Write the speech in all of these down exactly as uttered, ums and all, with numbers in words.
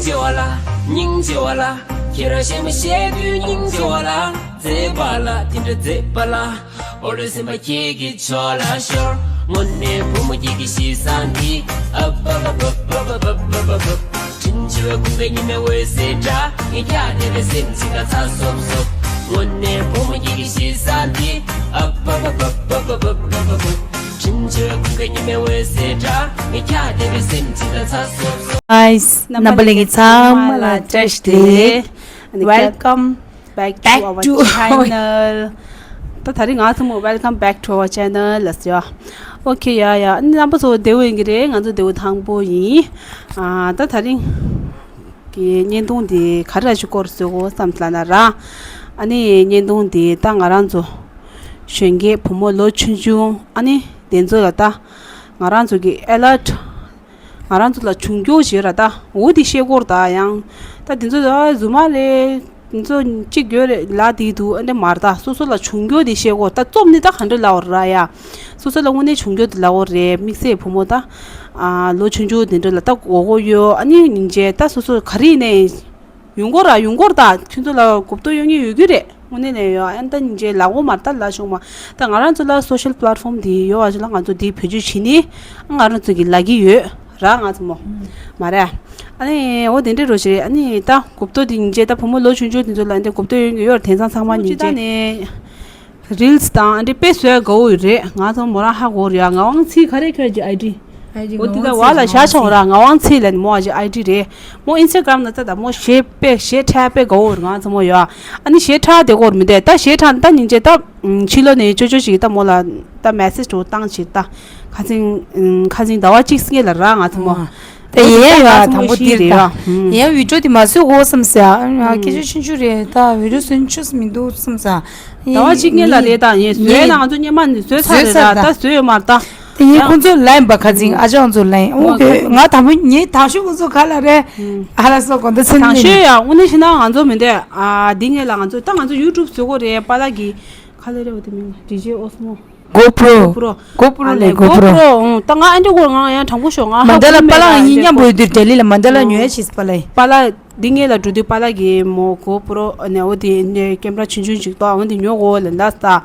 ཆེ་བ་ལ། སྙིང་རྗེ་བ་ལ། ཁྱེད་རང་གཞས་མ་བཤད་དུས་སྙིང་རྗེ་བ་ལ། མཛེས་པ་ལ་དེ་འདྲ་མཛེས་པ་ལ། ཨོ་ལོ་སེམས་པ་ཁྱེད་ཀྱི་ཕྱོགས་ལ་ཤོར། དངོས་གནས་བུ་མོ་ཁྱེད་ཀྱི་གཤིས་བཟང་འདི། ཨ་བ་བ་བ། དྲིན་ཆེ་བའི་ཁུང་པའི་ཉི་མའི་འོད་ཟེར་འདྲ། ངས་ཁྱག་བརྡེབས་པའི་སེམས་ཅིག་ལ་ཚ་སོབ་སོབ། དངོས་གནས་བུ་མོ་ཁྱེད་ཀྱི་གཤིས་བཟང་འདི། ཨ་བ་བ་བ། དྲིན་ཆེ་བའི་ཁུང་པའི་ཉི་མའི་འོད་ཟེར་འདྲ། ངས་ཁྱག་བརྡེབས་པའི་སེམས་ཅིག་ལ་ཚ་སོབ་སོབ། Guys, རྣམ་པ་ལྷན་རྒྱས་ཚང་མ་ལ་བཀྲ་ཤིས་བདེ་ལེགས། Welcome back to back our to our channel. ད་ད་རིང་ང་ཚོ་མོ། Welcome back to our channel ལ་ཟེར་ཡ། ཨོ་ཁེ། ཡ་ཡ། ཨ་ནི་རྣམ་པ་ཚོ་བདེ་པོ་ཡིན་གྱི་རེད། ང་ཚོ་བདེ་པོ་ཐང་པོ་ཡིན། ཨ། ད་ད་རིང་གི་བརྙན་ཐུང་འདི་ག་རེ་ཞིག་སྐོར་བཟོ་དགོས་བསམ་ལབ་ན་ར། ཨ་ནི་བརྙན་ཐུང་འདི་ད་ང་རང་ཚོ་གཞོན་སྐྱེས་བུ་མོ་ལོ་ཆུང་ཆུང་ཨ་ནི་དེ་ཚོ་ལ་ད་ང་རང་ཚོ་གི་ཨེ་ལར་ཊི། ང་རང་ཚོ་ལ་བྱུང་རྒྱུ་ཞིག་ར་ད། འོ་དེ་བཤད་དགོས་ར་ད། ཡང་ད་དེ་ཚོ་ད་རྫུན་མ་རེད། དེ་ཚོ་གཅིག་ཡོད་རེད་ལབ་དེ་འདུག་ཨ་འདྲ་མ་རེད་ད། སོ་སོ་ལ་བྱུང་རྒྱུ་དེ་བཤད་དགོས་ར་ད། རྩོམ་ནི་ད་ག་འདྲ་ལབ་དགོས་ར་ཡ། སོ་སོ་ལ་དངོས་གནས་བྱུང་རྒྱུ་དེ་ལབ་དགོས་རེད། དམིགས་བསལ་བུ་མོ་ད། ཨ། ལོ་ཆུང་ཆུང་དེ་འདྲ་ལ་ད་དགོས་མཁོ་ཡོད། ཨ་ནི་སྙིང་རྗེ་ད། སོ་སོ་ག་རེ་ཡིན་ནའི་ཡོང་གི་རེད་ར། ཡོང་གི་རེད་ད། ཁྱོད་ཚོ་ལ་གོ་རྟོགས་ཡོད་མཁན་ཡོད་ཀྱི་རེད། དངོས་གནས་ལ་ཡོད། ཨ་ནི་ད་སྙིང་རྗེ་ལབ་དགོས་མ་རེད་ད། ལབ་ཆོག་མ། ད་ང་རང་ཚོ་ལ་སོ་ཤལ་པ་ལེ་ཊི་ཕོམ་འདི་ཡོད་པ་ཞིག་ལ་ང་ཚོ་འདི་བེད་སྤྱོད་བྱེད་ནི་ང་རང་ཚོ་གི་ལབ་ཀྱི་ཡོད་ར། ང་ཚོ་མོ། མ་རེད། ཨ་ནི་འོ་དེ་འདྲ་རེད་རོ་ཞེས། ཨ་ནི་ད་གོ་རྟོགས་དེ་སྙིང་རྗེ་ད། བུ་མོ་ལོ་ཆུང་ཆུང་དེ་ཚོ་ལ་འདི་གོ་རྟོགས་ཡོད་མཁན་ཡོད་རེད། དེང་སང་ཚང་མ་སྙིང་རྗེ། ད་ནས། རིལ་སི་དང་ཨ་འདྲ་དཔེ་བཟོ་ཡ་དགའ་བོ་ཡོད་རེད། ང་ཚོ་མོ་རང་ཧ་གོ་རེད་ཡ། ངག་དབང་ཚེ་ག་རེ་ཁྱོད་ཀྱི་ཨའི་ཌི། ཨའི་ཌི་འོ་དེ་ད་ཝ་ལ་བཞག་ཆོག་ར། ངག་དབང་ཚེ་ལབ་ནི་མོ་ཨ་ཅེ་ཨའི་ཌི་རེད། མོ་ཨིན་སི་ཊ་གྷ་རམ་ན་ད་ད་མོ་གཞས་དཔེ་གཞས་འཁྲབ་དཔེ་དགའ་བོ་རེད། ང་ཚོ་མོ་ཡ། ཨ་ནི་གཞས་འཁྲབ་དེ་སྐོར་མི་འདུག་ད་གཞས་འཁྲབ་ད་སྙིང་རྗེ་ད། ཕྱི་ལོགས་ནས་ཅོ་ཅོ་ཞིག་ད་མོ་ལ་ད་མེ་སེ་ཇི་འདྲ་བཏང་ཞིག་ད། ཁ་སང་ཁ་སང་ཟླ་བ་གཅིག་སྔོན་ལ་ར། ང་ཚོ་མོ། ད་ཡིན་ཡ་ཡ། དང་པོ་འདིར་ད། ཡིན་ཡ། བི་ཌི་ཡོ་དེ་མ་བཟོས་གོ་བསམ་ས། སྐད་ཆ་ཆུང་ཆུང་རེད་ད། བི་ཌི་ཡོ་བཟོས་ཆོག་མི་འདུག་བསམ་ས། ཟླ་བ་གཅིག་སྔོན་ལ་རེད་ད། ཡིན། བཟོས་ན་ང་ཚོ་སྔོན་མ་ནས་བཟོས་ཚར་རེད་ད། ད་བཟོས་ཡོད་མ་རེད་ད། དེ་ཡིན། ཁོང་ཚོ་ལན་པ་ཁ་སང་ཨ་ཅག་ཚོ་ལན། ཨོ་ཁེ། ང་དང་པོ་ངའི་དང་ཤོས་ཁོང་ཚོ་ག་ལ་རེད། ཨ་ལ་སོ་གོ་འདི་ཚན་དང་ཤོས་ཡ། དངོས་གནས་བཤད་ན་ང་ཚོ་མི་འདུག་ཨ། འདི་སྔོན་ལ་ང་ཚོ་ད་ང་ཚོ་ཡུ་ཊུབ་བཟོ་གོ་རེད། པཱ་ལགས་ཀྱི་ག་ལ་རེད། འོ་དེ་མིང་ལ་ཌི་ཇེ་ཨོ་སི་མོ། གོ་པྲོ། གོ་པྲོ། གོ་པྲོ་ཨ་ལེ། ལེ་གོ་པྲོ། གོ་པྲོ། ཨང་། ད་ང་ཨ་འདྲ་གོ། ང་ཡང་དྲང་པོ་ཤོད། ང་མན་ད་ལ་ཧ་གོ་མེད་པཱ་ལགས་ཡ། ངའི་མཉམ་པོ་ཡོད་དུས་ལྡི་ལི་ལ་མན་ད་ལ་ཉོ་ཡ་ཆེས་པཱ་ལགས། པཱ་ལགས་འདི་སྔོན་ལ་འགྲོ་དུས་པཱ་ལགས་ཀྱིས་མོ་གོ་པྲོ་ནས་འོ་དེ་ནས་ཀེམ་ར་ཆུང་ཆུང་ཅིག་ཏོག་འོ་དེ་ཉོ་གོ་ལབ་ད་ས།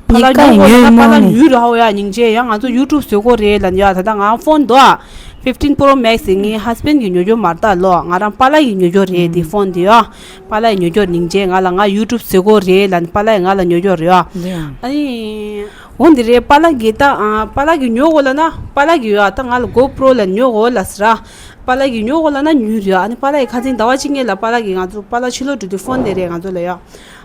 པཱ་ལགས་ཉོ་གོ་ལབ་ན་པཱ་ལགས་ཉོས་ར་འོ་ཡ། སྙིང་རྗེ་ཡ། ང་ཚོ་ཡུ་ཊུབ་བཟོ་གོ་རེད་ལབ་ཡ། ད་ལྟ་ང་ཕོན་འདུག་ཨ། ཕིབ་ཊིན་པྲོ་མེག་སི་ངའི་ཧས་བྷེན་གྱིས་ཉོ་རྒྱུ་མ་རེད་ད་ལོ། ང་རང་པཱ་ལགས་ཀྱིས་ཉོ་རྒྱུ་རེད། དེ་ཕོན་དེ་ཡ། པཱ་ལགས་ཉོ་རྒྱུར་སྙིང་རྗེ། ང་ལ་ང་ཡུ་ཊུབ་བཟོ་གོ་རེད་ལབ་ནས་པཱ་ལགས་ང་ལ་ཉོ་རྒྱུར་ཡོད། ཨ་ནི་འོ་འདི་རེད། པཱ་ལགས་ཀྱིས་ད། ཨ། པཱ་ལགས་ཀྱིས་ཉོ་གོ་ལབ་ན་པཱ་ལགས་ཀྱིས་ཡོད། ད་ང་ལ་གོ་པྲོ་ལ་ཉོ་གོ་ལབ་ཟེར་ར། པཱ་ལགས་ཀྱིས་ཉོ་གོ་ལབ་ན་ཉོས་རེད། ཨ་ནི་པཱ་ལགས་ཀྱིས་ཁ་སང་ཟླ་བ་གཅིག་སྔོན་ལ་པཱ་ལགས་ཀྱིས་ང་ཚོ། པཱ་ལགས་ཕྱི་ལོགས་འགྲོ་དུས་ཕོན་དེ་རེད་ང་ཚོ་ལ་ཡོད།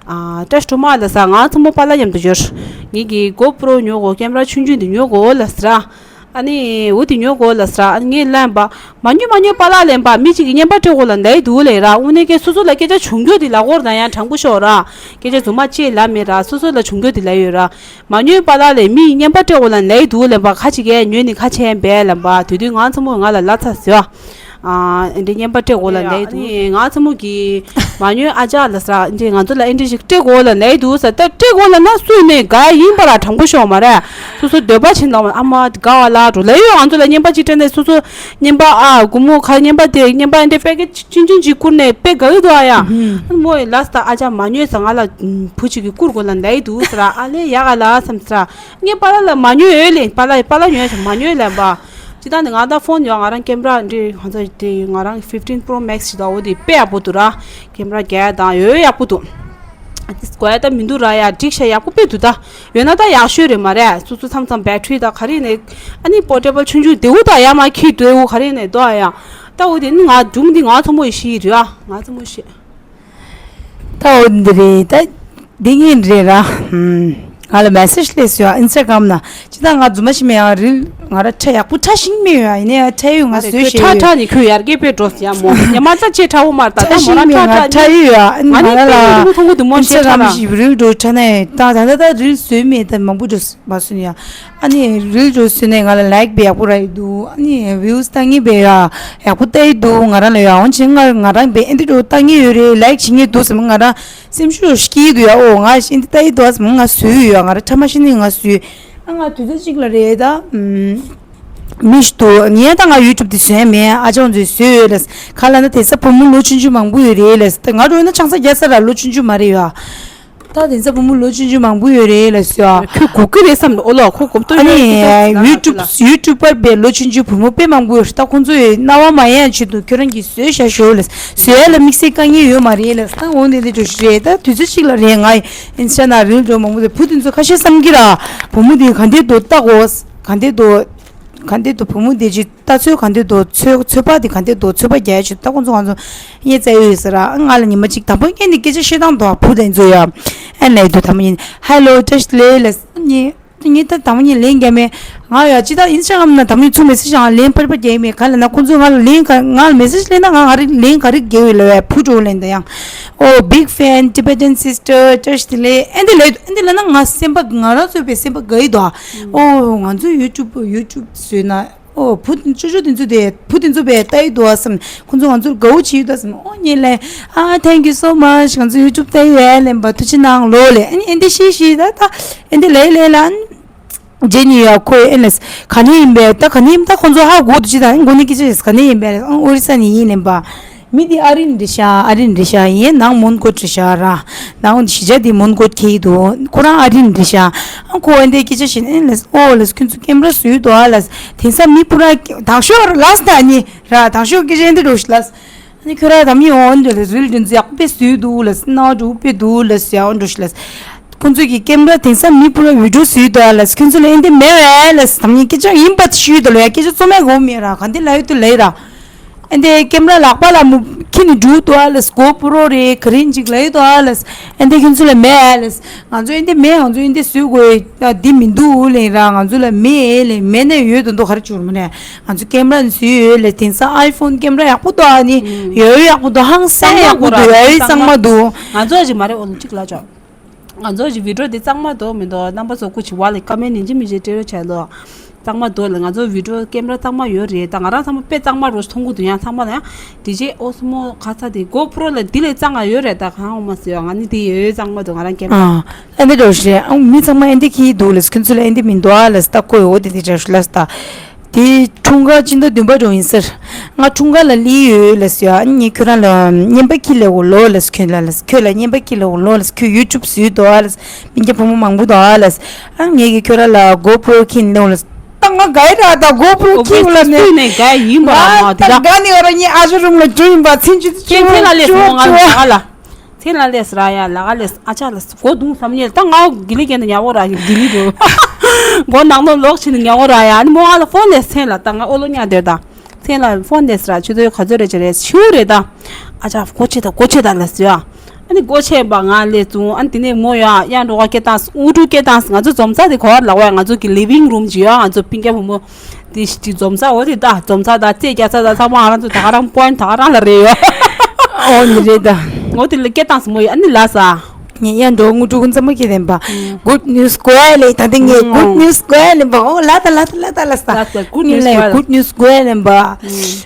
ཨ། བཀྲ་ཤིས་སྒྲོལ་མ་ལབ་ས། ང་ཚོ་མོ་པཱ་ལགས་མཉམ་དུ་ཡོད། ངེད་ཀྱིས་གོ་པྲོ་ཉོ་གོ། ཀེམ་ར་ཆུང་ཆུང་དེ་ཉོ་གོ་ལབ་ཟེར་ར། ཨ་ནི་འོ་དེ་ཉོ་གོ་ལབ་ཟེར་ར། ཨ་ནི་ངས་ལན་པ། མ་ཉོས་མ་ཉོས་པཱ་ལགས་ལབ་པ། མི་གཅིག་གིས་རྔན་པ་སྤྲད་དགོས་ལབ་ནས་འདུག་ལབ་ར། དངོས་གནས་ཀྱི་སོ་སོ་ལ་སྐད་ཆ་བྱུང་རྒྱུ་དེ་ལབ་དགོས་རེད་ད། ཡང་དྲང་པོ་ཤོད་ར། སྐད་ཆ་རྫུན་མ་ཅིག་ལབ་མེད་ར། སོ་སོ་ལ་བྱུང་རྒྱུ་དེ་ལབ་ཡོད་ར། མ་ཉོས་པཱ་ལགས་ལབ། མི་རྔན་པ་སྤྲད་དགོས་ལབ་ནས་འདུག་ལབ་པ། ཁ་ཅིག་གིས་ཉོས་ནི་ཁ་ཆེན་པས་ལབ་པ། དེ་དུས་ང་ཚོ་མོ་ང་ལ་ལབ་ཚར་ཟེར་བ། ཨ། འདི་རྔན་པ་སྤྲད་དགོས་ལབ་ནས་འདུག་ཨ་ནི་ང་ཚོ་མོ་གིས་མ་ཉོས་ཨ་ཅག་ལབ་ཟེར་ར། འདི་ང་ཚོ་ལ་ཨེ་འདྲ་ཞིག་སྤྲད་དགོས་ལབ་ནས་འདུག་ཟེར། ད་སྤྲད་དགོས་ལབ་ན་སུ་ནས་དགའ་ཡིན་པ་ར། དྲང་པོ་ཤོད་མ་རེད། སོ་སོ་འདོད་པ་བྱིན་དང་ཨ་མ་དགའ་བ་ལ་འགྲོ་ལབ་ཡོད། ང་ཚོ་ལ་རྔན་པ་ཅིག་སྤྲད་ནས་སོ་སོ་རྔན་པ། ཨ། སྒོར་མོ་ག། རྔན་པ་དེ་རྔན་པ་འདི་པེ་ཀེ་ཆུང་ཆུང་ཅིག་བསྐུར་ནས་དཔེ་དགའ་གི་འདུག་ཨ་ཡ། ཨ་ནི་མོ་ཡིས་ལབ་ས། ཨ་ཅག་མ་ཉོས་ས། ང་ལ་བུ་ཅིག་གིས་བསྐུར་དགོས་ལབ་ནས་འདུག་ཟེར་ར། ཨ་ལས་ཡག་ག་ལ་བསམ་ཟེར་ར། ངས་པཱ་ལགས་ལ་མ་ཉོས་ཡོད་ལེ། པཱ་ལགས་པཱ་ལགས་ཉོས་ཤག་མ་ཉོས་ལབ་པ། ཅི་ད་ནི་ང་ད་ཕོན་ཡོད། ང་རང་ཀེམ་ར་འདི་ང་ཚོ་དེ་ང་རང་ཕིབ་ཊིན་པྲོ་མེག་སི་ཞིག་ད། འོ་དེ་དཔེ་ཡག་པོ་འདུག་ར། ཀེམ་ར་རྒྱག་ཡ་དང་ཡོད་ཡག་པོ་འདུག་དགོས་ཡ་ད་མི་འདུག་ར་ཡ། འགྲིག་ཤག་ཡག་པོ་དཔེ་འདུག་ད། ཡོད་ན་ད་ཡག་ཤོས་རེད་མ་རེད། སོ་སོ་མཚམས་མཚམས་བེ་ཊི་རི་ད་ག་རེ་ནས། ཨ་ནི་པོར་ཊེ་བལ་ཆུང་ཆུང་དེའུ་ད་ཡར་མར་འཁྱེར་འགྲོ་དེའུ་ག་རེ་ནས་འདུག་ཨ་ཡ། ད་འོ་དེ་ནི་ང་སྒྲུང་འདི་ང་ཚོ་མོ་ཡིས་ཤེས་རེད་ཨ། ང་ཚོ་མོ་ཤེས། ད་འོ་འདི་རེད་ད། འདི་ངན་རེད་ར། ཧུམ། ང་ལ་མེ་སེ་ཇི་སླེབས་སོང་ཨིན་སི་ཊ་གྷ་རམ་ན། ཅི་ད་ང་རྫུན་མ་ཞིག་མེད་ཡང་རིལ་ང་ར་ཁྲ་ཡག་པོ་ཁྲ་ཤིང་མེད་ཡ། ཡིན་ནའི་ཁྲ་ཡོད་ང་བཟོས་ཁྱོད་ཤེས་ཁྲ་ཡོད། ཁྲ་ནི་ཁྱོད་ཡར་རྒྱས་པའི་འགྲོ་ཡ་མོ། ཉི་མ་ད་ཅེ་ཁྲ་བོ་མར་ད་ད་ཁྲ་ཤིང་མོ་ར་མེད་ཁྲ་ང་ཁྲ་ཁྲ་ནི་ཡོད་ཡ། ཨ་ནི་ང་ང་ལ་ལ་ལ་ཐུང་ཐུང་གི་འདུག་མོ་ཨིན་སི་ཊ་ཤེས་གྷ་ཁྲ་རམ་ན། ཞིག་རིལ་འགྲོ་ཁྲ་ནས་ད་ད་ད་ད་རིལ་བཟོས་མེད་ད་མང་པོ་འགྲོ་མ་སོང་ཡ། ཨ་ནི་རིལ་འགྲོ་བཟོས་ནས་ང་ལ་ལའིག་བས་ཡག་པོ་རག་ཡི་འདུག་ཨ་ནི་བིའུ་སི་བཏང་ངེས་བས་ཡ་ཡག་པོ་བལྟ་ཡི་འདུག་ང་རང་ལ་ཡ། འོན་ཀྱང་ང་ང་རང་བས་ཨེ་འདི་འགྲོ་བཏང་ངེས་ཡོད་རེད། ལའིག་བྱེད་ངེས་འདུག་ཟེར་མོ་ང་རང་སེམས་ཤུགས་སྐྱིད་འདུག་ཡ། ཨོ་ང་ཤིན་ཏུ་ལྟ་ཡི་འདུག་ཟེར་མོ་ང་བཟོས་ཡོད་ཡ། ང་རང་ཁྲ་མ་ཤི་ནི་ང་བཟོས། ཨ་ང་དུས་ཚོད་གཅིག་ལ་རེད་ད། ཨུམ། མི་ཞིག་འདུག་ངས་ད་ང་ཡུ་ཊུབ་དེ་བཟོས་མེད། ཨ་ཅག་ཚོས་བཟོས་ཡོད་ལབ། ག་ལབ་ན་དེང་སང་བུ་མོ་ལོ་ཆུང་ཆུང་མང་པོ་ཡོད་རེད་ལབ། ད་ང་འདྲ་ཡིན་ན་ཆང་ས་རྒྱག་ས་ར་ལོ་ཆུང་ཆུང་མ་རེད་ཡ། ད་དེང་སང་བུ་མོ་ལོ་ཆུང་ཆུང་མང་པོ་ཡོད་རེད་ལབ་ཟེར་ཡ། ཁྱོད་གོ་གི་རེད་བསམ་འདུག་ཨོ་ལོ། ཁོ་གོ་ཐོས་ཨ་ཡོད་ནི་ཡུ་ཊུབ་ཡུ་ཊུབ་པར་པའི་ལོ་ཆུང་ཆུང་བུ་མོ་དཔེ་མང་པོ་ཡོད་རེད། ད་ཁོང་ཚོས་རྣ་བ་མ་གཡེང་ཆེད་དུ་ཁྱོད་རང་གིས་བཟོས་བཞག་ཤོག་ལབ། བཟོས་ཡ་ལ་དམིགས་བསལ་དཀའ་ངལ་ཡོད་མ་རེད་ལབ། ད་འོ་འདི་འདི་འགྲོ་ཤི་རེད། ད་དུས་ཚོད་གཅིག་ལ་རེད། ང་ཨིན་སི་ཊ་ན་རིལ་འགྲོ་མང་པོ་དེ་བུ་དེ་ཚོ་ཁ་ཤས་བསམ་གི་ར། བུ་མོ་དེ་ག་འདྲས་འདུག་ལྟ་གོ། ག་འདྲས་འདུག་ག་འདྲས་འདུག་བུ་མོ་དེ་ཅི་ལྟ་ཚོད་ག་འདྲས་འདུག་ཚོད་ཚོད་དཔག་དེ་ག་འདྲས་འདུག་ཚོད་དཔག་རྒྱག་ཡ་ཆེད་ད་ཁོང་ཚོ་ང་ཚོ་ངས་བཙལ་ཡོད་ཟེར་ར། ང་ལ་ཉི་མ་གཅིག་དང་པོ་ངས་ནི་སྐད་ཆ་བཤད་སྟངས་དང་བུ་དེ་ཚོ་ཡ། ཨེ་ལས་དུ་དམ་པོ་ཉིད་ཧེ་ལོ་བཀྲ་ཤིས་བདེ་ལེགས་ལབ་ཉིད། ངས་ད་དམ་པོ་ཉིད་ལན་རྒྱག་མེད། ང་ཡ་ཅི་ད་ཨིན་སི་ཊ་གྷ་རམ་ན་དམ་པོ་ཉིད་ཚུར་མེ་སེ་ཇི་ང་ལན་ཕར་ཕར་རྒྱག་མེད། ག་ལ་ན་ཁོང་ཚོ་ང་ལ་ལན་ག་ང་ལ་མེ་སེ་ཇི་སླེབས་ན་ང་ང་རིག་ལན་ག་རེ་རྒྱག་ཡོད་ལབ་བས་བུ་གྲོགས་ལན་ད་ཡང་། Oh, big fan, Tibetan sister, བཀྲ་ཤིས་བདེ་ལེགས། ཨེ་འདི་ལབ་ཨེ་འདི་ལབ་ན་ང་སེམས་པ་ང་རང་ཚོའི་པའི་སེམས་པ་དགའ་ཡི་དོ། ཨོ་ང་ཚོ་ཡུ་ཊུབ་ཡུ་ཊུབ་བཟོས་ན་ཨོ་བུ་ཅོ་ཅོ་དེ་ཚོ་དེ་བུ་དེ་ཚོ་པའི་ལྟ་ཡི་དོ་བསམ། ཁོང་ཚོ་ང་ཚོར་དགའ་བོ་བྱེད་ཡི་དོ་བསམ། ཨོ་ངས་ལབ་ཨ། Thank you so much. ང་ཚོ་ཡུ་ཊུབ་ལྟ་ཡི་ཡོད་ལབ་པ་ཐུགས་རྗེ་གནང་ལོ་ལབ། ཨ་ནི་ཨེ་འདི་ཤི་ཤི་ད་ད་ཨེ་འདི་ལབ་ལབ་ལ། རྗེས་ནས་ཡ་ཁོས་ཨེ་ལས་ག་ནས་ཡིན་པས། ད་ག་ནས་ཡིན། ད་ཁོང་ཚོ་ཧ་གོ་འདུག་ཅི་ད་མགོ་ནས་སྐད་ཆ་ཡིན། ག་ནས་ཡིན་པས། ཨང་ཨོ་རི་ས་ནས་ཡིན་ལབ་པ། མི་དེ་ཨ་རི་ནས་རེད་ཤག་ཨ་རི་ནས་རེད་ཤག་ཡིན་ནང་མོན་གྷོ་རེད་ཤག་ར། ནང་གཞིས་ཆགས་དེ་མོན་གྷོ་ཁེལ་འདུག་ཁོ་རང་ཨ་རི་ནས་རེད་ཤག་ཨང་ཁོ་ཨེ་འདྲའི་སྐད་ཆ་བཤད་ཨེ་ལས་ཨོ་ལས་ཁྱོད་ཚོ་ཀེམ་ར་བཟོས་འདུག་ཨ་ལས། དེང་སང་མི་སྤུ་ར་དང་ཤོག་ར་ལས་ད་ནི་ར་དང་ཤོག་སྐད་ཆ་ཨེ་འདྲ་འགྲོ་ཤི་ལས། ནི་ཁྱོད་ར་དམ་ཡིན་འོང་འདི་ལ་རིལ་འདི་ཚོ་ཡག་པོ་བཟོས་འདུག་ལ། སྣང་བ་འགྲོ་པོ་འདུག་ལ་ཟེར་འོང་འགྲོ་ཤི་ལ། ཁོང་ཚོ་གི་ཀེམ་ར་དེང་སང་མི་སྤུ་ར་བི་ཌིའོ་བཟོས་འདུག་ལ། ཁྱོད་ཚོ་ལ་ཨེ་འདི་མེད་བས་ལ། དམ་ཡིན་སྐད་ཆ་ཡིན་པ་ཞུས་འདུག་ལ། ཡ་སྐད་ཆ་རྩོམ་ཡག་གོ་མེད་ར། ག་འདི་ལ་ཡོད་དུ་ལས་ར། ཨེ་འདི་ཀེམ་ར་ལག་པ་ལ་མུ་ཁྱི་ནི་འགྲུལ་འདུག་ལ། གོ་པོ་རོ་རེད་ག་རེ་ཅིག་ལ་ཡོད་འདུག་ལ། ཨེ་འདི་ཁྱོད་ཚོ་ལ་མེད་ལ། ང་ཚོ་ཨེ་འདི་མེད། ང་ཚོ་ཨེ་འདི་བཟོས་དགོས་འདི་མི་འདུག་ལེ་ར། ང་ཚོ་ལ་མེད་ལེ། མེད་ན་ཡོད་དུ་འདུག་ག་རེ་བྱུར་མ་ནས། ང་ཚོ་ཀེམ་ར་ནི་བཟོས་ཡོད་ལེ། དེང་སང་ཨའི་ཕོན་ཀེམ་ར་ཡག་པོ་འདུག་ཨ་ནི་ཡོད་ཡག་པོ་འདུག་ཧང་སང་ཡག་པོ་འདུག་ཡོད་གཙང་མ་འདུག་ང་ཚོ་ཞིག་མ་རེད། ཨོ་ལོ་གཅིག་ལ་ཅོག་ང་ཚོ་ཞིག་བི་ཌིའོ་དེ་གཙང་མ་འདུག་མི་འདུག་རྣམ་པ་ཚོ་སྐུ་མཁྱེན་ལེ་ཀ་མེན་ཡིན་གཅིག་མིན་གཅིག་སྤྲད་རོགས་བྱས་ལོ། གཙང་མ་འདུག་ལེ། ང་ཚོ་བི་ཌིའོ་ཀེམ་ར་གཙང་མ་ཡོད་རེད། ད་ང་རང་ཚང་མ་དཔེ་གཙང་མ་རོ་མཐོང་གི་འདུག་ཡང་ཚང་མ་ལ་ཡང་ཌི་ཇེ་ཨོ་སི་མོ་ག་ས་དེ་གོ་པོ་རོ་ལ་དེ་ལས་གཙང་ང་ཡོད་རེད། ད་གང་འོ་མ་ཟེར་བ་ང་ནི་དེ་ཡོད་གཙང་མ་འདུག་ང་རང་ཀེམ་ར། ཨ་འདི་འདྲ་ཞིག་རེད། ཨང་མི་ཚང་མ་ཨེ་འདི་ཁྱི་འདུག་ལེ། ཁྱོད་ཚོ་ལ་ཨེ་འདི་མི་འདུག་ཨ་ལེ། ད་ཁོས་འོ་དེ་དེ་འདྲ་ཞིག་ལ་ད། དེ་འཁྲུངས་སྐར་སྤྱི་ཟླ་བདུན་པ་འགྲོ་ཡིན་ཟེར། ང་འཁྲུངས་སྐར་ལ་སླེབས་ཡོད་ལབ་ཟེར་ཡ། ངས་ཁྱོད་རང་ལ་རྔན་པ་ཁྱི་ལས་འོ་ལོ་ལབ་ཟེར། ཁྱོད་ལ་ལབ་ཟེར། ཁྱོད་ལ་རྔན་པ་ཁྱི་ལས་འོ་ལོ་ལབ་ཟེར། ཁྱོད་ཡུ་ཊུབ་བཟོས་འདུག་ཨ་ལབ་ཟེར། སྤུན་ཀྱག་བུ་མོ་མང་པོ་འདུག་ཨ་ལབ་ཟེར། ཨ་ངས་ཀྱིས་ཁྱོད་རང་ལ་གོ་པོ་རོ་ཁྱི་ལས་འོ་ལབ་ཟེར། ད་ང་དགའ་ཡི་ར། ད་གོ་པོ་རོ་ཁྱི་འོ་ལ་ནས་ནས་དགའ་ཡིན་པ་ང་ལ་ད་དེ་དགའ་ནི་འོ་ར་ངའི་ཨ་ཞོ་རུམ་ལ་འགྲོ་ཡིན་པ་ཚིན་ཅི་ཚིན་ཅི་ལ་ལས་སོང་ང་ལ་ང་ལ། ཚེ་ལ་ལས་ར་ཡ་ལ་ག་ལས་ཨ་ཅག་ལ་སྒོ་རྡུང་བསམ་ཉེ་ད་ང་དགེ་ལི་ཀན་ད་ཉ་འོ་ར་ཡ་དགེ་ལི་རུ་སྒོ་ནང་ནོ་ལོག་ཕྱིན་ཉ་འོ་ར་ཡ། ཨ་ནི་མོ་ང་ལ་ཕོན་ལས་ཚེ་ལ་ད་ང་ཨོ་ལོ་ཉ་དེར་ད་ཚེ་ལ་ཕོན་ལས་ར་ཆུ་ཚོད་ག་ཚོད་རེ་ཅི་རེ་ཤིའུ་རེ་ད་ཨ་ཅག་སྒོ་ཕྱེ་ད་སྒོ་ཕྱེ་ད་ལ་ཟེར་ཡ། ཨ་ནི་སྒོ་ཕྱེ་བ་ང་ལས་བཙུན་ཨ་ནི་དེ་ནས་མོ་ཡ་ཡ་འགྲོ་བ་སྐད་བཏང་ཨུ་ཀྲུ་སྐད་བཏང་ང་ཚོ་འཛོམས་ས་དེ་གོ་བར་ལ་བ་ང་ཚོ་གི་ལི་བིང་རུམ་ཅི་ཡ་ང་ཚོ་སྤུན་ཀྱག་བུ་མོ། དེ་དེ་འཛོམས་ས་འོ་དེ་ད་འཛོམས་ས་ད་རྩེ་རྒྱ་ས་ད་ཚང་མ་ང་རང་ཚོ་ད་ག་རང་པོ་ཡིན་ད་ག་རང་ལ་རེད་ཡོད། ཨོ་ནི་རེད་ད། འོ་དེ་ལ་སྐད་བཏང་སི་མོ་ཡོད་ཨ་ནི་ལ་ས། ངས་ཡང་འགྲོ་དངུལ་ཕྲུག་ཀུན་ཚང་མ་ཁྱེད་ལེན་པ། Good news ཀོ་ཡ་ལེ་ད་དེ་ངས་good news ཀོ་ཡ་ལེན་པ་ཨོ་ལ་ད་ལ་ད་ལ་ད་ལ་ས། ལ་ད་good news ཀོ་ཡ་ལེན་པ།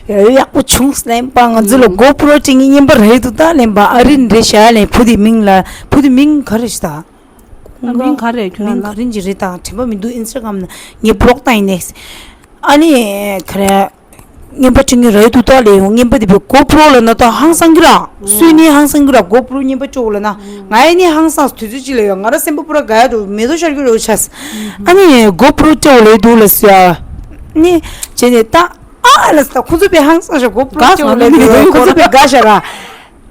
ཡག་པོ་བྱུང་ལེན་པ་ང་ཚོ་ལ་གོ་པོ་རོ་ཅིག་རྔན་པ་རེད་འདུག་ད་ལེན་པ་ཨ་རིན་རེད་ཤ་ལེན་བུ་དེ་མིང་ལ་བུ་དེ་མིང་ག་རེ་ཞིག་ད། མིང་ག་རེ་ཁྱོད་རང་ལ། མིང་ག་རེ་ཅིག་རེད་དང་དྲན་པ་མི་འདུག་ཨིན་སི་ཊ་གྷ་རམ་ན་ངས་བི་ལོག་བཏང་ཡིན་ནས། ཨ་ནི་ག་རེ། རྔན་པ་སྤྲད་མཁན་རེད་འདུག་ད་ལས་ཡོང་རྔན་པ་དེ་བས་གོ་པོ་རོ་ལ་ན་ད་ཧང་སང་གི་ར། སུས་ནི་ཧང་སང་གི་ར་གོ་པོ་རོ་རྔན་པ་སྤྲོད་ལ་ན། ང་ཡི་ནི་ཧང་སང་དུས་ཚོད་ཅིག་ལ་ཡོད་ང་ར་སེམས་པ་པུ་ར་དགའ་ཡ་འགྲོ་མེ་ཏོག་ཤར་གི་རོ་ཆས། ཨ་ནི་གོ་པོ་རོ་སྤྲོད་ལས་འདུག་ལ་ཟེར་ཡ། ནི་བྱས་ནས་ད་ཨ་ལ་ཟེར་ད་ཁོ་ཚོ་བས་ཧང་སང་ཤ་གོ་པོ་རོ་སྤྲོད་ལས་འདུག་ཁོ་ཚོ་བས་དགའ་ཤ་ར།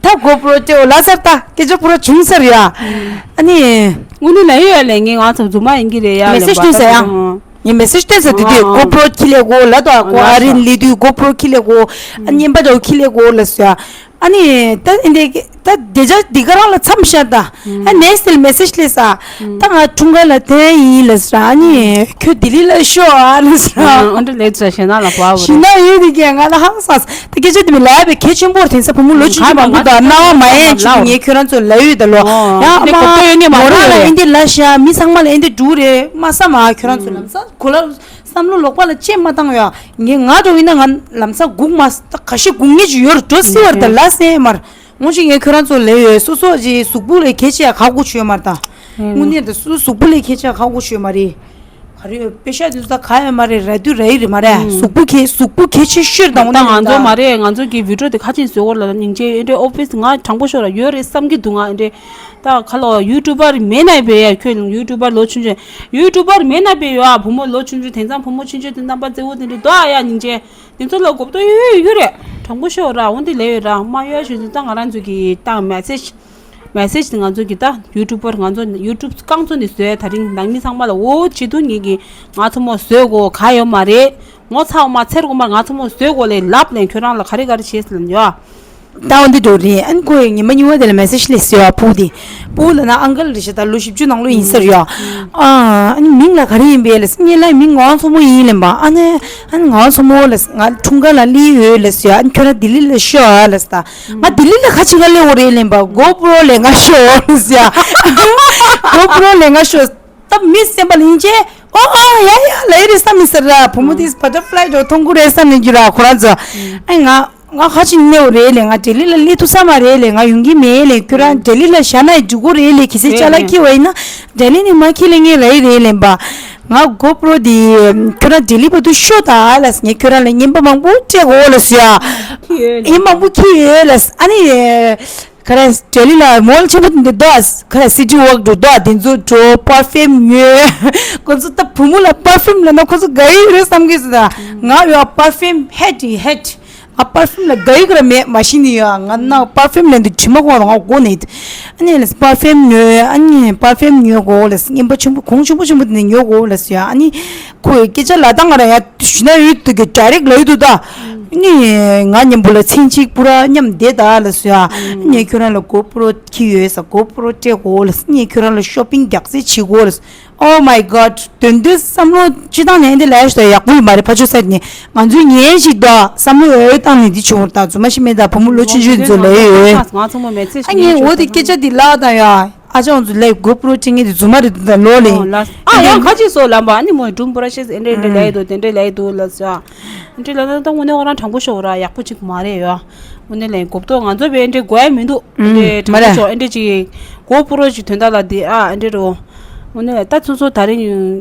ད་གོ་པོ་རོ་སྤྲོད་ལ་ཟེར་ད་སྐད་ཆ་པུ་ར་བྱུང་ཟེར་ཡ། ཨ་ནི། དངོས་གནས་ལ་ཡོད་ལས་ངས་ང་ཚོ་རྫུན་མ་ཡིན་གྱི་རེད་ཡ་མེ་སེ་ཇི་སྟོན་ཟེར་ཡ། ངས་མེ་སེ་ཇི་སྟོན་ཟེར་དུས་དུས་གོ་པོ་རོ་ཁྱི་ལས་གོ་ལ་དོ་གོ་ཨ་རིན་ལི་དུས་གོ་པོ་རོ་ཁྱི་ལས་གོ་ཨ་ཉན་པ་དོ་ཁྱི་ལས་གོ་ལ་ཟེར་ཡ། ཨ་ནི་ད་འདི་ད་དེ་ཅག་འདི་ག་རང་ལ་མཚམས་བཞག་ད། ཨ་ནེ་སི་ལ་མེ་སེ་ཇི་སླེབས་ས། ད་ང་འཁྲུངས་སྐར་ལ་དེ་ཡིན་ལ་ཟེར་ཨ་ནི་ཁྱོད་ལྡི་ལི་ལ་ཤོག་ཨ་ལ་ཟེར། ཨ་འདྲ་ལེགས་ཚོད་ཞེ་ན་ལ་བབ་རེད། ཞེ་ན་ཡོད་དེ་གས་ང་ལ་ཧང་སངས་ད་སྐད་ཆ་དེ་མི་ལབ་པའི་གལ་ཆེན་པོར་དེང་སང་བུ་མོ་ལོ་ཆུང་ཆུང་མང་པོ་དང་རྣ་བ་མ་ཡན་ཆུ་ངས་ཁྱོད་རང་ཚོ་ལབ་ཡོད་ད་ལོ། ཡང་ཨ་མ་མོ་རང་ལ་ཨེ་འདི་ལ་ཤ་མི་ཚང་མ་ལ་ཨེ་འདི་འགྲུ་རེད་མ་ས་མ་ཁྱོད་རང་ཚོ་ལམ་སང་གོ་ལ། བསམ་བློ་ལོག་པ་ལ་ཅེས་མ་བཏང་ཡ། ངས་ང་འགྲོ་ཡིན་ན་ང་ལམ་སང་སྒུག་མ་ད་ག་ཤི་སྒུག་ངེས་ཅིག་ཡོད་རེད་འགྲོ་སི་བར་ད་ལ་སེ་མར། ངོ་ཅིག་ངས་ཁྱོད་རང་ཚོ་ལས་ཡོད་སོ་སོ་ཅིག་གཟུགས་པོ་ལས་ཁྱད་ཆེ་ཡ་ཁག་པོ་ཆོད་མར་ད། དངོས་གནས་ད་སོ་སོ་གཟུགས་པོ་ལས་ཁྱད་ཆེ་ཡ་ཁག་པོ་ཆོད་མ་རེད། རེད། པེ་ཤ་དེ་ཚོ་ད་ག་ཡོད་མ་རེད། ར་དུས་ར་ཡི་རེད་མ་རེད། ཨུམ། གཟུགས་པོ་གས་གཟུགས་པོ་གས་ཆེ་ཤོས་དང་འོ་ད་ནི་ང་ཚོ་ད་མ་རེད། ང་ཚོ་གི་བི་ཌིའོ་དེ་ཁ་ཆེན་བཟོས་སྐོར་ལ་སྙིང་རྗེ་ཨེ་འདྲའི་ཨོ་ཕིས་ང་དྲང་པོ་ཤོད་ར་ཡོད་རེད་བསམ་གྱི་འདུག་ང་ཨེ་འདྲའི་ད་ཁ་ལོ་ཡུ་ཊུབ་པར་མེད་ན་བས་ཡ། ཁྱོད་ཡུ་ཊུབ་པར་ལོ་ཆུང་ཆུང་ཡུ་ཊུབ་པར་མེད་ན་བས་ཡོད་ཨ། བུ་མོ་ལོ་ཆུང་ཆུང་དེང་སང་བུ་མོ་ཆུང་ཆུང་དེ་རྣམ་པ་ཚེ་བོ་དེ་འདྲའི་དོ་ཨ་ཡ། སྙིང་རྗེ་དེ་ཚོ་ལ་གོ་བརྡ་ཡོད་ཡོད་རེད། དྲང་པོ་ཤོད་ར་འོ་འདི་ལས་ཡོད་ར་མ་ཡོད་ཞུ་ད་ང་རང་ཚོ་གི་ད་མེ་སེ་ཇི། མེ་སེ་ཇི་དེ་ང་ཚོ་གི་ད་ཡུ་ཊུབ་པར་ང་ཚོ་ཡུ་ཊུབ་རྐང་བཙུགས་ནས་བཟོས་ད་རིང་ནང་མི་ཚང་མ་ལ་འོ་བྱེད་དུ་ངེད་ཀྱི་ང་ཚོ་མོ་བཟོས་གོ་ག་ཡོད་མ་རེད། ངོ་ཚ་བ་མ་ཚེར་གོ་མར་ང་ཚོ་མོ་བཟོས་གོ་ལས་ལབ་ལས་ཁྱོད་རང་ལ་ག་རེ་ག་རེ་བྱེད་ཟེར་ལབ་ཡོད། ད་འོ་འདི་འགྲོ་རེད། ཨན་ཁོས་ཉི་མ་གཉིས་པ་དེ་ལ་མེ་སེ་ཇི་སླེབས་ཟེར་བ་ཕུ་དེ། ཕུ་ལ་ན་ཨང་ཀལ་རེད་ཤག་ད་ལོ་བཞི་བཅུ་ནང་ལོ་ཡིན་ཟེར་ཡོད། ཨ་ཨ་ནི་མིང་ལ་ག་རེ་ཡིན་པས་ལབ་སྙེ་ལ་མིང་ངག་མཚོ་མོ་ཡིན་ལབ་པ། ཨ་ནི་ཨ་ནི་ངག་མཚོ་མོ་ལབ་ང་འཁྲུངས་སྐར་ལ་སླེབས་ཡོད་ལབ་ཟེར། ཨ་ནི་ཁྱོད་རང་ལྡི་ལི་ལ་ཤོག་ཨ་ལབ་ད། ང་ལྡི་ལི་ལ་ཁ་ཅིག་ག་སླེབས་འོ་རེད་ལབ་པ། གོ་པྲོ་ལས་ང་ཤོག་ལབ་ཟེར། གོ་པྲོ་ལས་ང་ཤོག་ད་མི་སེམས་པ་ལ་ཡིན་ཅེ། ཨོ་ཨ་ཡ་ཡ་ལ་ཡི་རེད་བསམ་མི་ཟེར་ར། བུ་མོ་དེས་བ་ཊར་ཕ་ལའི་འགྲོ་མཐོང་གི་རེད་བསམ་ནས་རྒྱུ་ར་ཁོ་རང་ཚོ། ཨ་ང་ང་ཁ་ཅིག་སླེབས་འོ་རེད་ལབ། ང་ལྡི་ལི་ལ་སླེབས་ཐུབ་ས་མ་རེད་ལབ། ང་ཡོང་གི་མེད་ལབ། ཁྱོད་རང་ལྡི་ལི་ལ་བཞག་ན་འགྲིག་གོ་རེད་ལབ། གལ་སྲིད་ཅ་ལག་འཁྱེར་བ་ཡིན་ན་ལྡི་ལི་ནས་མ་འཁྱེར་ལ་ངས་ར་ཡི་རེད་ལབ་པ། ང་གོ་པྲོ་དེ་ཁྱོད་རང་ལྡི་ལི་བར་དུ་ཤོག་ད་ལབ། ངས་ཁྱོད་རང་ལ་རྔན་པ་མང་པོ་སྤྲད་གོ་ལབ་ཟེར། ཡ་མང་པོ་འཁྱེར་ཡོད་ལབ། ཨ་ནི་ག་རེ་ལྡི་ལི་ལ་མོལ་ཆེན་པོ་དེ་འདུག་ཨ། ག་རེ་སི་ཊི་ཝོག་འགྲོ་འདུག་ཨ། དེ་ཚོ་འགྲོ་པར་ཕིའུམ་ཉོས། ཁོ་ཚོ་ད་བུ་མོ་ལ་པར་ཕིའུམ་ལབ་ན་ཁོ་ཚོ་དགའ་ཡི་རེད་བསམ་གི་ཟེར་ད། ང་ཡོད་པར་ཕིའུམ་ཧེ་ཊི་ཧེ་ཊི། ང་པར་ཕིའུམ་ལ་དགའ་ཡི་ག་ར་མེད་མ་ཤི་ནི་ཡོད། ང་ན་པར་ཕིའུམ་ལེན་དུ་དྲི་མ་གོང་ལ་ང་མགོ་ནས། ཨ་ནི་ལས་པར་ཕིའུམ་ཉོས། ཨ་ནི་པར་ཕིའུམ་ཉོས་གོ་ལས་རྔན་པ་ཆེན་པོ་གོང་ཆེན་པོ་ཆེན་པོ་དེ་ནས་ཉོས་གོ་ལས་ཡ། ཨ་ནི་ཁོས་སྐད་ཆ་ལ་ད་ང་ར་ཡ་ཞུ་ན་ཡོད་དུ་གི་ཌའི་རེག་ལ་ཡོད་དུ་ད། ཨ་ནི་ང་མཉམ་པོ་ལ་མཚན་གཅིག་པུ་ར་མཉམ་བསྡད་ད་ལ་སོ་ཡ། ཨ་ནི་ཁྱོད་རང་ལ་གོ་པྲོ་འཁྱེར་ཡོད་ས། གོ་པྲོ་སྤྲད་གོ་ལ། ཨ་ནི་ཁྱོད་རང་ལ་ཤོ་པིང་རྒྱག་སེ་བྱེད་གོ་ལ། Oh my god། དོན་དུ་བསམ་བློ་སྤྱི་བཏང་ནས་འདི་ལས་ཤོད་ཡག་པོ་ཡོད་མ་རེད། ཕ་ཆོས་ས་ནས་ང་ཚོའི་ཉེན་ཞིག་འདུག་བསམ་བློ་ཡོད་བཏང་ནས་འདི་བྱུང་བ་དང་རྫུན་མ་ཞིག་མེད། ད་བུ་མོ་ལོ་ཆུང་ཆུང་ཚོ་ལ་ཡོད། ང་ཚོ་མོ་མེད་ཚེ་ཨ་ངས་འོ་དེ་སྐད་ཆ་འདི་ལབ་དང་ཡ། ཨ་ཅག་ཚོ་ལས་གོ་པྲོ་སྤྲད་མཁན་འདི་རྫུན་མ་རེད་འདུག་ད་ལོ་ལས། ཨ་ཡང་ཁ་ཅིག་སོ་ལམ་པ་ཨ་ནི་མོ་སྒྲུང་པོ་ར་ཤེས་ཨེ་འདྲ་ཨེ་འདྲ་ལས་ཡོད་དོ་དེ་འདྲ་ལས་ཡོད་དོ་ལ་ཟ། ཨེ་འདྲ་ལ་ད་དངོས་གནས་ཁོ་རང་དྲང་པོ་ཤོད་ར་ཡག་པོ་ཅིག་མ་རེད་ཡ། དངོས་གནས་ལས་གོ་པྲོ་ང་ཚོ་བས་ཨེ་འདྲ་དགོས་ཡ་མི་འདུག་ཨེ་འདྲ་དྲང་པོ་ཤོད་ཨེ་འདྲ་ཅིག་གོ་པྲོ་ཅིག་དོན་དག་ལ་འདི་ཨ་ཨེ་འདྲ་རོ། འོ་ནས་ད་ཚོ་ཚོ་ད་རིང་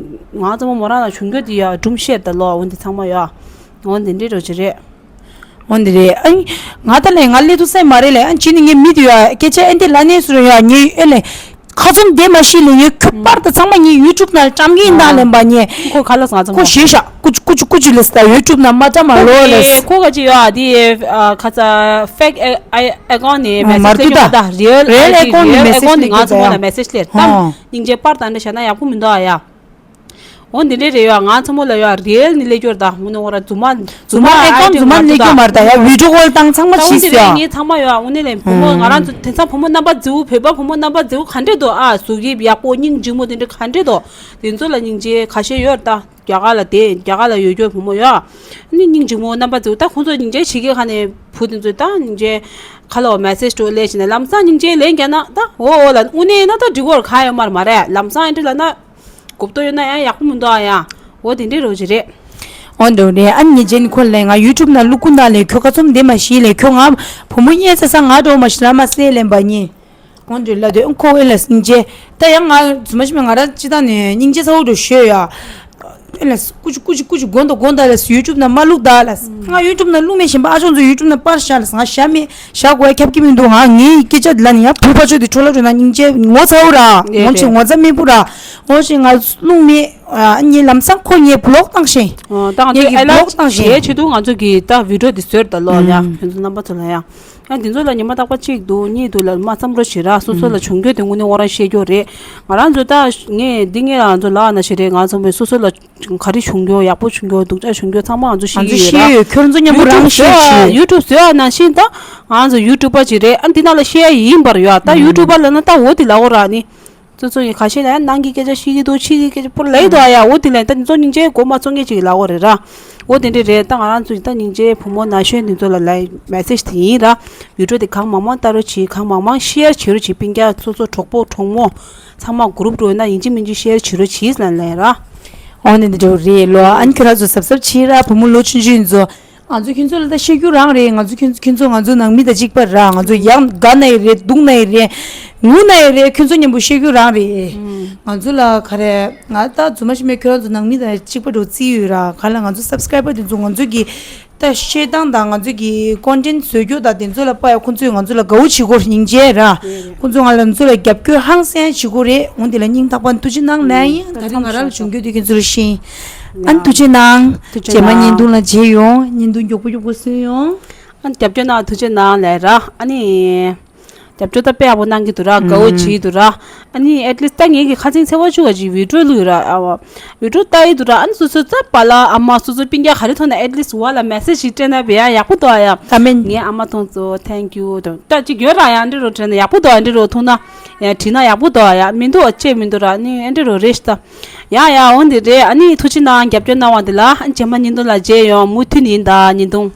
ང་ཚོ་མོ་རང་ལ་བྱུང་རྒྱུ་དེ་ཡ་སྒྲུང་བཤད་ད་ལོ། འོ་འདི་ཚང་མ་ཡ། འོ་འདི་འདྲའི་རོ་ཅི་རེད། འོ་འདི་རེད། ཨ་ང་ད་ལས་ང་སླེབས་ཐུབ་ས་མ་རེད་ལས། ཨ་ཅི་ནི་ངའི་མི་དེ་ཡ་སྐད་ཆ་ཨེ་འདི་ལ་ནས་སུ་རོ་ཡ་ངའི་ཨེ་ལས་ཁ་ཚོམ་དེ་མ་ཤི་ལས་ངའི་ཁྱོད་པར་དུ་ཚང་མ་ངའི་ཡུ་ཊུབ་ནང་བཀྲམ་གིན་ད་ལེན་པ་ཉེ། ཁོ་ཁ་ལ་ང་ཚོ་ཁོ་ཞེས་ཤག་ཀུ་ཅུ་ཀུ་ཅུ་ཀུ་ཅུ་ལས་ད་ཡུ་ཊུབ་ནང་མ་བཀྲམ་མ་ལོ་ལས། ཁོ་ག་ཅི་ཡ་དེ་ཁ་ཚ་ཕེག་ཨེ་ཨེ་ཨེ་ཀའུན་ནས་མེ་སེ་ཇི་མར་དུ་ད་རེལ་ཨེ་ཀའུན་ནས་མེ་སེ་ཇི་ལས་ཀྱི་ང་ཚོ་མོ་ལ་མེ་སེ་ཇི་ལས་ད་སྙིང་རྗེ་པར་དང་འདྲ་བྱས་ན་ཡག་པོ་མི་འདུག་ཨ་ཡ། འོ་འདི་འདྲས་རེད་ཡ། ང་ཚང་མ་ལ་ཡ་རེལ་ནི་ལས་སྐྱོར་ད་མུ་ནོ་ང་ར་རྫུན་མ་རྫུན་མ་ཨེ་ཀོན་རྫུན་མ་ལས་སྐྱོར་མ་རེད་ད་ཡ། བི་ཌིའོ་ཀོལ་བཏང་ཚང་མ་ད་འོ་ཕྱིས་འདི་སོ་རེད་ཡ། ངས་ཚང་མ་ཡ་འོ་ནི་ལས་བུ་མོ་ང་རང་ཚོ་དེང་སང་བུ་མོ་རྣམ་པ་རྫིའུ་བོད་པ་བུ་མོ་རྣམ་པ་རྫིའུ་ག་འདྲས་འདུག་ཨ། གཟུགས་དབྱིབས་ཡག་པོ་སྙིང་རྗེ་མོ་དེ་འདྲས་ག་འདྲས་འདུག་དེ་ཚོ་ལ་སྙིང་རྗེ་ཁ་ཤས་ཡོད་ད། རྒྱ་གར་ལ་དེ་རྒྱ་གར་ལ་ཡོད་སྐྱོར་བུ་མོ་ཡ། ནི་སྙིང་རྗེ་མོ་རྣམ་པ་རྫིའུ་ད་ཁོང་ཚོ་སྙིང་རྗེ་བྱེད་མཁན་ཁ་ནས་བུ་དེ་ཚོ་ད་སྙིང་རྗེ་ཁ་ལོ་མེ་སེ་ཇི་འགྲོ་ལས་བྱས་ནས་ལམ་སང་སྙིང་རྗེ་ལན་རྒྱག་ན་ད་འོ་འོ་ལ་དངོས་གནས་ན་ད་འགྲིག་གོ་ར་ག་ཡོད་མ་རེད་མ་རེད། ལམ་སང་ཨེ་འདྲས་ལ་ན། གོ་བརྡ་ཡོད་ན་ཡང་ཡག་པོ་མི་འདུག་ཨ་ཡ། འོ་དེ་འདྲའི་རོ་ཅི་རེད། འོ་འདྲ་རེད། ཨ་ནི་ཅན་ཁོ་ལས་ང་ཡུ་ཊུབ་ནང་བླུག་ཁུ་ན་ལས་ཁྱོད་ཁ་ཚོམ་དེ་མ་ཤེས་ལས་ཁྱོད་ང་བུ་མོ་རྙེད་ས་ས་ང་འགྲོ་མ་ཤི་ལ་མ་སེ་ལེན་པ་ཉེ། འོ་འདྲ་ལ་དེ་ཁོ་ཨེ་ལ་སྙིང་རྗེ་ད་ཡང་ང་ཚོ་མ་ཤི་མ་ང་ར་ཅི་ད་ནས་སྙིང་རྗེ་ཚ་བོ་འགྲོ་ཤོད་ཡ། ཨེ་ལ་ཀུ་ཅི་ཀུ་ཅི་ཀུ་ཅི་དགོན་དུ་དགོན་ད་ལ་ཡུ་ཊུབ་ནང་མ་བླུག་ད་ལ་ང་ཡུ་ཊུབ་ནང་བླུག་མེད་བཞིན་པ་ཨ་ཅོ་ཚོ་ཡུ་ཊུབ་ནང་པར་བཞག་ལ་ང་བཞག་མེད། ཞག་གོ་ཡ་ཁྱབ་ཀྱི་མི་འདུག་ང་ངའི་སྐད་ཆ་འདི་ལ་ནི་ཡ་བུ་ཕ་ཆོས་དེ་འཕྲོ་ལ་འགྲོ་ན་སྙིང་རྗེ་ངོ་ཚ་བོ་ར་ངོ་ཆེ་ངོ་ཚ་མེད་པོ་ར་ངོ་ཆེ་ང་རླུང་མེད། ཨ་ངའི་ལམ་སང་ཁོ་ངའི་བི་ལོག་བཏང་ཤེས། ད་ང་ངའི་ཚོ་ཨེ་ལ་བི་ལོག་བཏང་ཤེས། ཆེ་ཆེ་དུ་ང་ཚོ་གི་ད་བི་ཌིའོ་འདི་བཟོས་ད་ལོ་ཡ་ཁྱོད་ཚོ་རྣམ་པ་ཚོ་ལ་ཡ་ཡ་འདི་ཚོ་ལ་ཉི་མ་རྟག་པ་གཅིག་འདུག་གཉིས་འདུག་ལ་མ་བསམ་རོ་བྱེད་ར་སོ་སོ་ལ་བྱུང་རྒྱུ་དེ་དངོས་གནས་ང་རང་ཤེས་རྒྱུ་རེད། ང་རང་ཚོ་ད་ངས་འདི་ངས་ང་ཚོ་ལ་ན་ཤེས་རེད། ང་ཚོ་མི་སོ་སོ་ལ། ག་རེ་བྱུང་རྒྱུ་ཡག་པོ་བྱུང་རྒྱུ་སྡུག་ཅག་བྱུང་རྒྱུ་ཚང་མ་ང་ཚོ་ང་ཤེས་ཚོ་ཀྱི་ཡོད་ཤེས་ར། ཡོད་ཁྱོད་ཚོ་མཉམ་པོ་རང་ཡུ་ཊུབ་ཤེས་བཟོ་ཡ་ཡོད་ཤེས། ཡུ་ཊུབ་བཟོ་ཡ་ནང་བཞིན་ད་ང་ཚོ་ཡུ་ཊུབ་པ་ཅིག་རེད། ཨ་འདི་ནང་ལ་ཤེས་ཡ་ཡིན་པར་ཡོད་ད་ཡུ་ཊུབ་པ་ལ་ན་ད་འོ་དེ་ལ་འོ་ར་ནི། ཚོ་ཚོ་ཡི་ཁ་ཤས་ལ་ནང་གི་སྐད་ཆ་ཤེས་ཀྱི་འདུག་ཤེས་ཀྱི་སྐད་ཆ་པོ་ལ་ཡི་དོ་ཨ་ཡ་འོ་དེ་ལ་ད་འདི་ཚོ་སྙིང་རྗེ་མགོ་མ་ཚོང་མཁན་ཅིག་ལ་འོ་རེད་ར། འོ་དེ་འདྲ་རེད་ད་ང་རང་ཚོ་ད་སྙིང་རྗེ་བུ་མོ་ན་གཞོན་འདི་ཚོ་ལ་ལ་མེ་སེ་ཇི་དེ་ཡིན་ར། བི་ཌིའོ་དེ་གང་མང་མང་ལྟ་རོགས་གྱིས། གང་མང་མང་ཤེར་བྱེད་རོགས་གྱིས། སྤུན་ཀྱག་ཚོ་ཚོ་གྲོགས་པོ་གྲོགས་མོ། ཚང་མ་གུ་རུབ་འགྲོ་ན་ཡིན་གཅིག་མིན་གཅིག་ཤེར་བྱེད་རོགས་གྱིས་ལབ་ལབ་ར། འོ་ནི་འདི་འདྲ་རེད་ལོ། ཨ་ནི་ཁྱོད་རང་ཚོ་གཟབ་གཟབ་བྱེད་ར། བུ་མོ་ལོ་ཆུང་ཆུང་ཡིན་ཚོ། ང་ཚོ་ཁྱོད་ཚོ་ལ་ད་བཤད་རྒྱུ་རང་རེད། ང་ཚོ་ཁྱོད་ཁྱོད་ཚོ་ང་ཚོ་ནང་མི་དང་གཅིག་པ་ར། ང་ཚོ་ཡང་དགའ་ན་ཡི་རེད་སྡུག་ན་ཡི་རེད། ངུ་ན་ཡི་རེད། ཁྱོད་ཚོ་མཉམ་པོ་བཤད་རྒྱུ་རང་རེད། ང་ཚོ་ལ་ག་རེ་ང་ད་རྫུན་མ་ཞིག་མེད། ཁྱོད་རང་ཚོ་ནང་མི་དང་གཅིག་པ་འགྲོ་རྩིས་ཡོད་ར། ག་ལ་ང་ཚོ་སབ་སི་ཀ་རའི་བར་དེ་ཚོ་ང་ཚོ་གི་ད་བཤད་སྟངས་དང་ང་ཚོ་གི་ཀོན་ཊེན་ཊི་བཟོ་རྒྱུ་དང་དེ་ཚོ་ལ་དཔག་ཡ་ཁོང་ཚོས་ང་ཚོ་ལ་དགའ་བོ་བྱེད་སྐོར་སྙིང་རྗེ་ར། ཁོང་ཚོས་ང་ལ་ང་ཚོ་ལ་རྒྱབ་སྐྱོར་ཧང་སང་བྱེད་སྐོར་རེད། འོང་དེ་ལ་སྙིང་ཐག་པ་ཐུགས་རྗེ་གནང་ལན་ཡིན། ད་རིང་ང་རང་ལ་བྱུང་རྒྱུ་དེ་ཁྱོད་ཚོ་ལ་ཤེས། ཨ་ནི་ཐུགས་རྗེ་གནང་། ཐུགས་རྗེ་རྗེས་མ་གནང་། བརྙན་ཐུང་ལ་མཇལ་ཡོང་། བརྙན་ཐུང་མགྱོགས་པོ་མགྱོགས་པོ་བཟོས་ཡོང་། ཨ་ནི་རྒྱབ་སྐྱོར་གནང་བ་ཐུགས་རྗེ་གནང་ལབ་ར། ཨ་ནི། རྒྱབ་སྐྱོར་ད་དཔེ་ཡག་པོ་གནང་གི་འདུག་ར། དགའ་བོ་བྱེད་ཀྱི་འདུག་ར། ཨ་ནི་ཨེཊ་ལིསི་ཊི་ད་ངེད་ཀྱི་ཁ་སང་ཚེས་པ་བཅུ་བ་ཅིག་བི་ཌི་ཡོ་བླུགས་ཡོད་ར། ཨ་བ། བི་ཌི་ཡོ་ལྟ་ཡི་འདུག་ར། ཨ་ནི་སོ་སོའི་རྩ་བ་ལ་ཨ་མ་སོ་སོ་སྤུན་ཀྱག་ག་རེ་ཐོན་ན་ཨེཊ་ལིསི་ཊི་འོ་ལ་མེ་སེ་ཇི་ཞིག་སྤྲད་ན་བས་ཡག་པོ་འདུག་ཨ་ཡ། ཨ་མེན། ངའི་ཨ་མ་མཐོང་ཚོ་ཐེང་ཀྱུ་དང་ད་ཅིག་ཡོད་ར། ཡ་འདྲི་རོ་དྲན་ན་ཡག་པོ་འདུག་ཨ་འདྲི་རོ་ཐུག་ན་ཡ་བྲིས་ན་ཡག་པོ་འདུག་ཨ་ཡ། མི་འདུག་ཨ་ཅེས་མི་འདུག་ར། ནི་ཨ་འདྲི་རོ་རེ་ཞིག་ད་ཡ་ཡ། འོ་འདི་རེད། ཨ་ནི་ཐུགས་རྗེ་གནང་། རྒྱབ་སྐྱོར་གནང་བ་འདི་ལ་རྗེས་མ་བརྙན་ཐུང་ལ་མཇལ་ཡོང་། མུ་མཐུད་ཡིན་ད་བརྙན་ཐུང་།